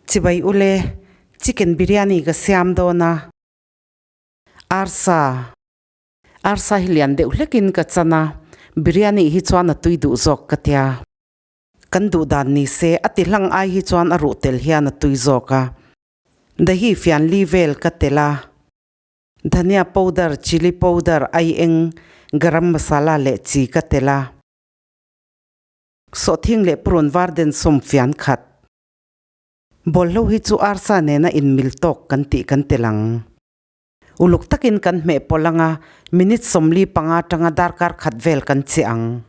Chibai ule, chicken biryani ka siam dawn a. Arsa, Arsa hi lian deuh hlekin ka chan a, biryani hi chuan a tui duh zawk ka tia. Kan duh dan ni se a ti hlang ai hi chuan a ruh tel hian a tui zawk a. Dahi fian li vel ka tel a. Dhania powder, chilli powder, ai eng, garam masala leh chi ka tel a. Sawhthing leh purun var den sawm fian khat. Bawlhlo hi chu arsa nena inmil tawk kan tih kan tel ang. Uluk takin kan hmeh pawlh anga minute 45 atanga darkar khat vel kan chiah ang.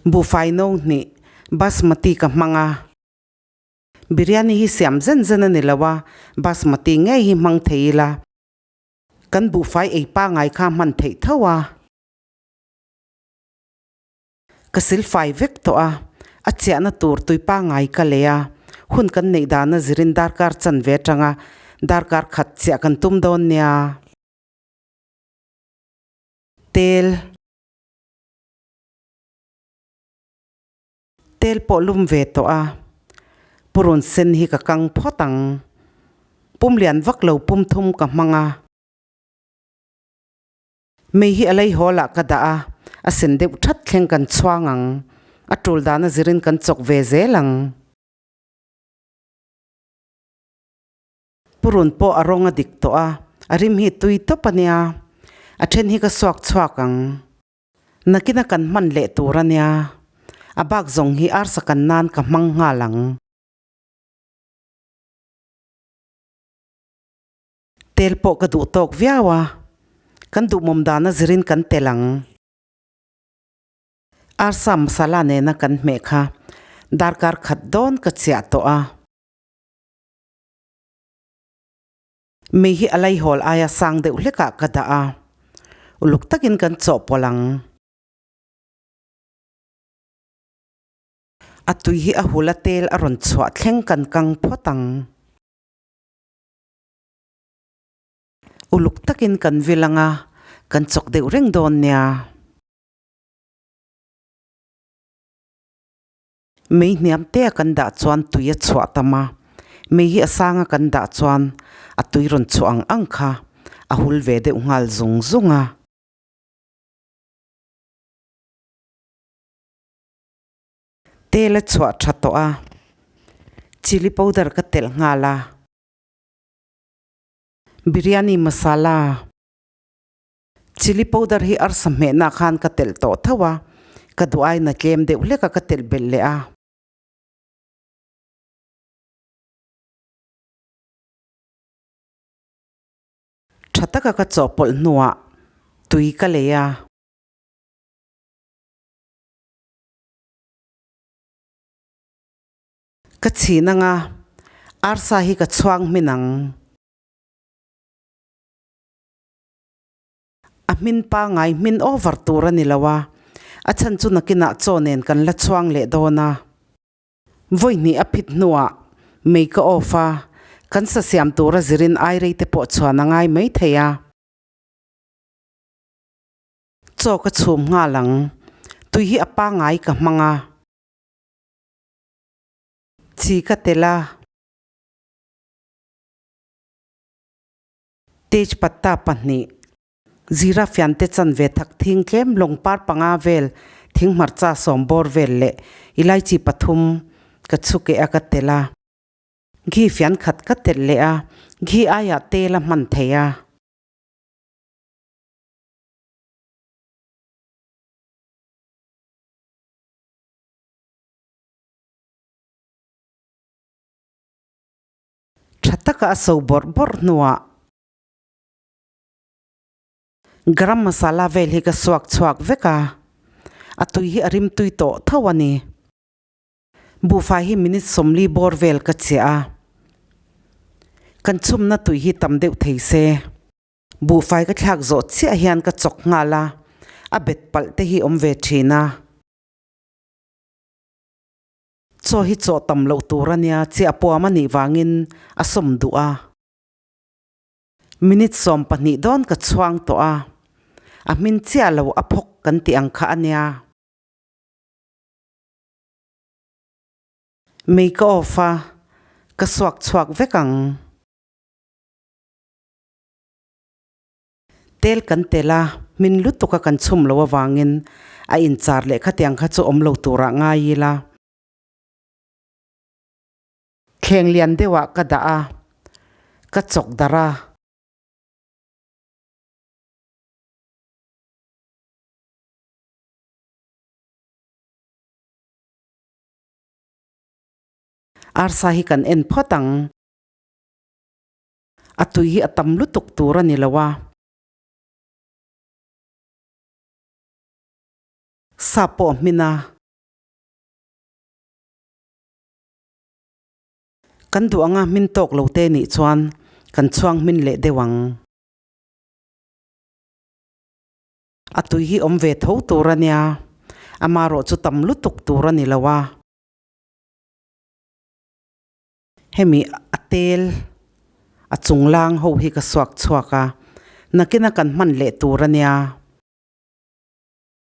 Buhfai no hnih, basmati ka hmang a. Biryani hi siam zen zen a ni lo a, basmati ngei hi hmang thei ila. Kan buhfai ei pangai kha hman theih tho a. Ka silfai vek tawh a, a chiahna tur tui pangai ka lei a, hun kan neih dana zirin darkar chanve atanga darkar khat chiah kan tum dawn nia. Tel. Tel pawh lum ve tawh a, purun sen hi ka kang phawt ang. Pum lian vak lo pum thum ka hmang a. Mei hi a lei hawl ah ka dah a, a sen deuh that thleng kan chhuang ang. A tul dan a zirin kan chawk ve zel ang. Purun pawh a rawng a dik tawh a, a rim hi tui tawp a nia. A then hi ka suak chhuak ang. Nakina kan hman leh tur a nia, a bak zawng hi arsa kan nan ka hmang nghal ang. Tel pawh ka duh tawk viau a, kan duhmawm dana zirin kan tel ang. Arsa masala nena kan hmeh kha darkar khat dawn ka chiah tawh a. Mei hi a laihawl aia sang deuh hlekah ka dah a, uluk takin kan chawhpawlh ang. A tui hi a hul a tel a rawn chhuah thleng kan kang phawt ang. Uluk takin kan vil ang a, kan chawk deuh reng dawn nia. Mei hniam te a kan dah chuan tui a chhuah tam a, mei hi a sang a kan dah chuan a tui rawn chhuah ang ang kha a hul ve deuh nghal zung zung a. Tel a chhuah tha tawh a, chilli powder ka telh nghal a, biryani masala, Chilli powder hi arsa hmehna khan ka telh tawh tho a, ka duh aiin a tlem deuh hlek a ka telh belh leh a. Tha taka ka chawhpawlh hnuah tui ka lei a. Ka chhin anga arsa hi ka chhuang hmin ang. A hmin pangai hmin over tur a ni lo a, a chhan chu nakinah chaw nen kan la chhuang leh dawn a. Vawi hnih a phit hnuah mei ka off a, kan sa siam tura zirin ai rei te pawh chhuan a ngai mai thei a. Chaw ka chhum nghal ang, tui hi a pangai ka hmang a. Chi ka tel a. Tej patta pahnih, Zira fiante chanve thak thing tlem lawng par panga vel, thing hmarcha sawm bawr vel leh ilaichi pathum ka chhukeh a ka tel a. Ghee fian khat ka telh leh a, ghee aiah tel a hman thei a. Tha taka a so bawrh bawrh hnuah garam masala vel hi ka suak chhuak vek a, a tui hi a rim tui tawh tho a ni. Buhfai hi minute 40 bawr vel ka chiah a, kan chhumna tui hi tam deuh thei se. Buhfai ka thlak zawh chiah hian ka chawk nghal a, a bet palh te hi awm ve thin a. Chaw hi chaw tam loh tur a nia, chiah puam a nih vangin a sawm duh a. Minute 12 dawn ka chhuang tawh a, a hmin chiah lo a phawk kan tih ang kha a nia. Mei ka off a, Ka suak chhuak vek ang. Tel kan tel a, hmin lutuk a kan chhum lo avangin a inchar leh khatiang kha chu awm lo turah ngai ila. Thleng lian deuhah ka dah a, ka chawk darh a. Arsa hi kan en phawt ang. A tui hi a tam lutuk tur a ni lo a. Sa pawh a hmin a. Kan duh anga hmin tawk lo te nih chuan kan chhuang hmin leh deuh ang. A tui hi awm ve tho tur a nia, amarawh chu tam lutuk tur a ni lo a. Hemi a tel a chunglang ho hi ka suak chhuak a, nakina kan hman leh tur a nia.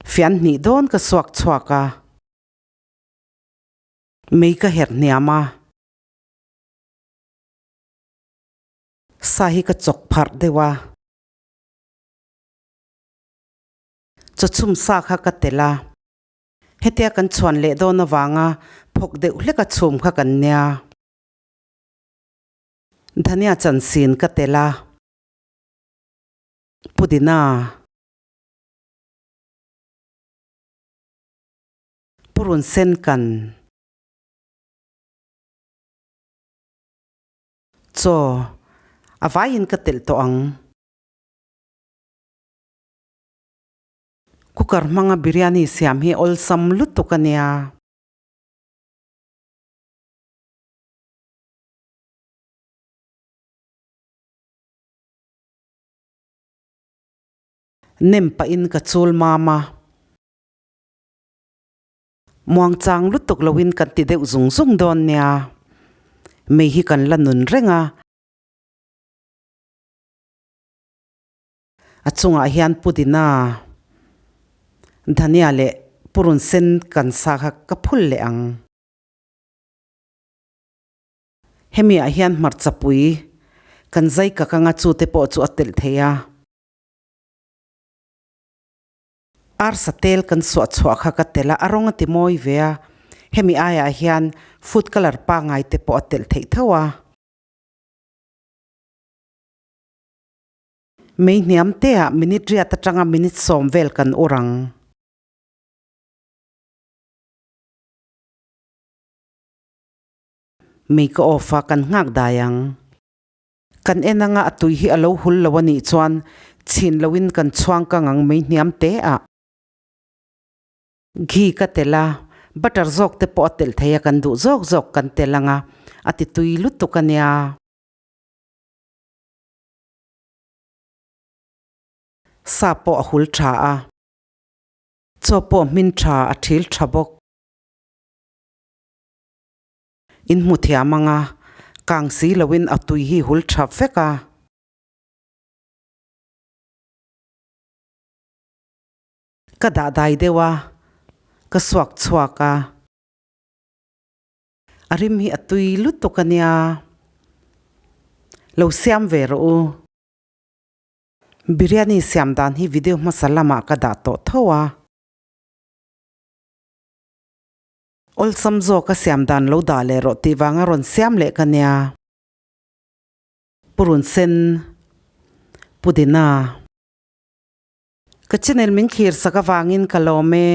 Fian hnih dawn ka suak chhuak a. Mei ka herh hniam a. Sa hi ka chawk pharh deuh a. Chawchhum sa kha ka telh a. Hetia kan chhuan leh dawn avanga phawk deuh hlek a chhum kha kan nia. Dhania chansin ka telh a. Pudina. Purun sen kan. Chaw a vaiin ka telh tawh ang. Cooker hmanga biryani siam hi awlsam lutuk a nia. Nem pahin ka chul mam a. Muangchang lutuk loin kan ti deuh zung zung dawn nia. Mei hi kan la nun reng a. A chungah hian pudina, dhania leh purun sen kan sa kha ka phul leh ang. Hemi ah hian hmarcha pui kan zai kak anga chu te pawh chu a telh thei a. Arsa tel kan suah chhuah kha ka telh a, a rawng a ti mawi ve a, hemi aiah hian food colour pangngai te pawh a telh theih tho a. Mei hniam te ah minute riat atanga minute 10 vel kan ur ang. Mei ka off a, kan nghak dai ang. Kan en anga a tui hi a lo hul lo a nih chuan chhin loin kan chhuang kang ang mei hniam te ah. Ghee ka telh a, butter zawk te pawh a telh thei a kan duh zawk zawk kan telh anga a ti tui lutuk a nia. Sa pawh a hul tha a, chaw pawh hmin tha a thil tha bawk. In hmu thiam anga, kang si loin a tui hi hul tha vek a. Ka dah dai deuh a, ka suak chhuak a. A rim hi a tui lutuk a nia. Lo siam ve rawh u. Biryani siam dan hi video hmasa lamah ka dah tawh tho a. Awlsam zawk a siam dan lo dah leh rawh tih vanga rawn siam leh ka nia. Purun sen Pudina. Ka channel min thlir sak avangin ka lawm e.